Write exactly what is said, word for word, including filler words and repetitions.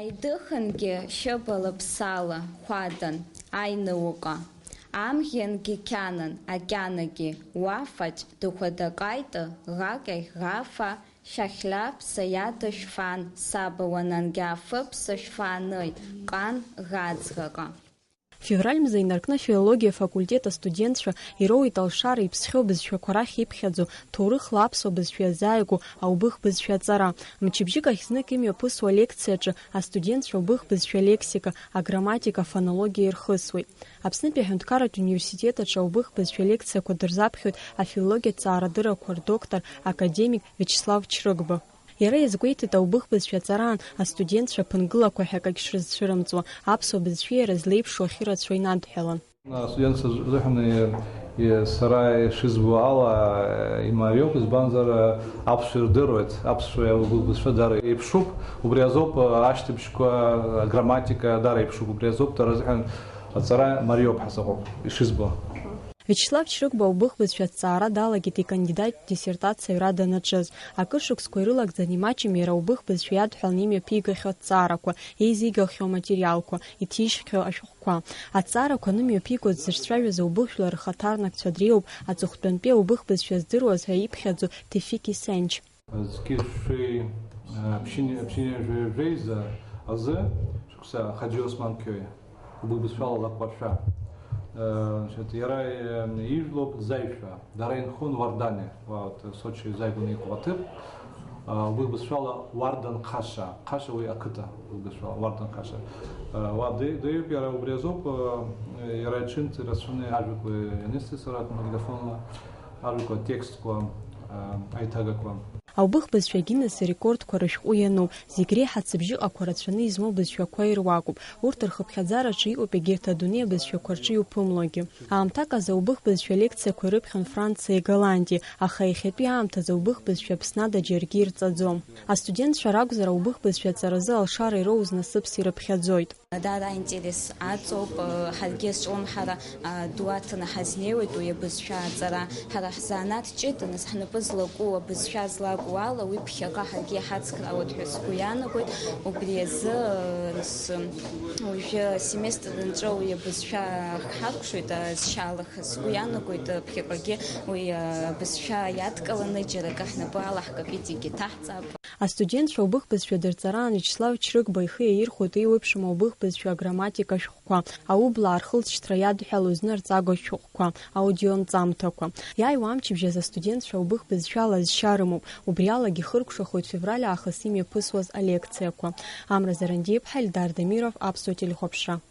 Аидыхангьы шьыбла-ԥсала хәадан аинауҟа, амӷьангьы қьанан, акьанагьы уафаҿ дыхәадакаиты, ӷакьахь ӷафа, шәахьлаԥса иадышәфан, саба уанангьы афыԥса шәфааны иҟан ӷаӡӷаҟа. Февраль мза инаркны афилологиа факультет астудентцәа ироуит алшара иԥсхьоу бызшәақәа рахь иԥхьаӡоу, ҭоурыхла аԥсуа бызшәа иазааигәоу аубыхбызшәа аҵара. Мчыбжьык ахь знык имҩаԥысуа алекциаҿы астудентцәа аубыхбызшәа алексика, аграмматика, афонологиа ирхысуеит. Аԥснытәи аҳәынҭқарратә университет аҿы аубыхбызшәа алекциақәа дырзаԥхьоит афилологиатә ҵаарадыррақәа рдоктор, академик Виачеслав Чрыгба. Иара иазгәеиҭеит, аубыхбызшәа аҵараан астудентцәа ԥынгылақәа ҳәа акагь шрызцәырымҵуа, аԥсуа бызшәеи иара злеиԥшу ахьырацәоу инадҳәалан. Астудентцәа рзыҳәан, и-, и-, сара ишызбо ала, имариоуп, избанзар, аԥсшәа ирдыруеит, аԥсшәа аубыхбызшәа даара еиԥшуп, убри азоуп ашьҭыбжьқәа, аграмматика даара еиԥшуп, убри азоуп дара рзыҳәан аҵара мариоуп ҳәа сыҟоуп, ишызбо. Виачеслав Чрыгба аубыхбызшәа аҭҵаара далагеит икандидаттә диссертациа аҩра данаҿыз. Акыр шықәсқәа ирылагӡан имаҷым иара аубыхбызшәа иадҳәаланы имҩаԥигахьоу аҭҵаарақәа, еизигахьоу аматериалқәа, иҭижьхьоу ашәҟәқәа. Аҭҵаарақәа анымҩаԥиго дзырцәажәоз аубыхжәлар рхаҭарнакцәа дреиуоуп аҵыхәтәантәи аубыхбызшәа здыруаз ҳәа иԥхьаӡо Тефики Сенч. Зқьышәи, а, ԥшьыни-, ԥшьынҩажәи жәеиза азы шықәса Хаџьы Осман Қьои, убыгбызшәала Лакәашәа. Э, значит, иара, э, ижәлоуп Заҩшәа, дара инхон Уардане, вот, Сочи изааигәаны иҟоу аҭыԥ, а, убыгбызшәала Уардан Қаша, Қаша уи ақыҭа, убыгбызшәала Уардан Қаша. Э, уа де-, деиуп иара, убри азоуп, э, иара иҽынтә ирацәаны ажәақәа ианысҵеит сара магнитофонла. Ажәақәа, атекстқәа, аа, аиҭагақәа. Аубыхбызшәа Гиннес арекордқәа рышәҟәы иануп, зегь реиҳа ацыԥжьыҟақәа рацәаны измоу бызшәақәа ируакуп. Урҭ рхыԥхьаӡараҿы иҟоуп егьырҭ адунеи абызшәақәа рҿы иуԥымлогьы. Аамҭак азы аубыхбызшәа лекциақәа ирыԥхьон Франциеи Голландиеи, аха иахьатәи аамҭазы аубыхбызшәа Аԥсны ада џьаргьы ирҵаӡом. Астудентцәа ракәзар, аубыхбызшәа аҵаразы алшара ироуз насыԥс ирыԥхьаӡоит. Даара аинтерес аҵоуп, ҳаргьы зҿлымҳара ду аҭаны ҳазнеиуеит уи абызшәа аҵара. Ҳара ҳзанааҭ ҷыданы, ҳнапы злаку, абызшәа злаку ала, уи ԥхьаҟа ҳаргьы иҳацхраауеит ҳәа сгәы иаанагоит. Убри азы, нас, уажәы асеместр нҵәа уи абызшәа ҳакәшоит, зшьа алаха сгәы иаанагоит, ԥхьаҟагьы уи абызшәа иадкыланы џьара акы ҳнапы алаҳкып, иҵегьгьы ҭаҳҵап. Астудентцәа аубыхбызшәа дырҵараан Виачеслав Чрыгба ихы иаирхәоит еиуеиԥшым аубыхбызшәа аграмматика ашәҟәқәа, аублаа рхылҵшьҭра иадҳәалоу знырҵаго ашәҟәқәа, аудионҵамҭақәа. Иааиуа амчыбжь азы астудентцәа аубыхбызшәала зшьа рымоуп, убриалагьы ихыркәшахоит февраль аахыс имҩаԥысуаз алекциақәа. Амра Зарандиаԥҳа, Ельдар Дамиров, Аԥсуа телехәаԥшра.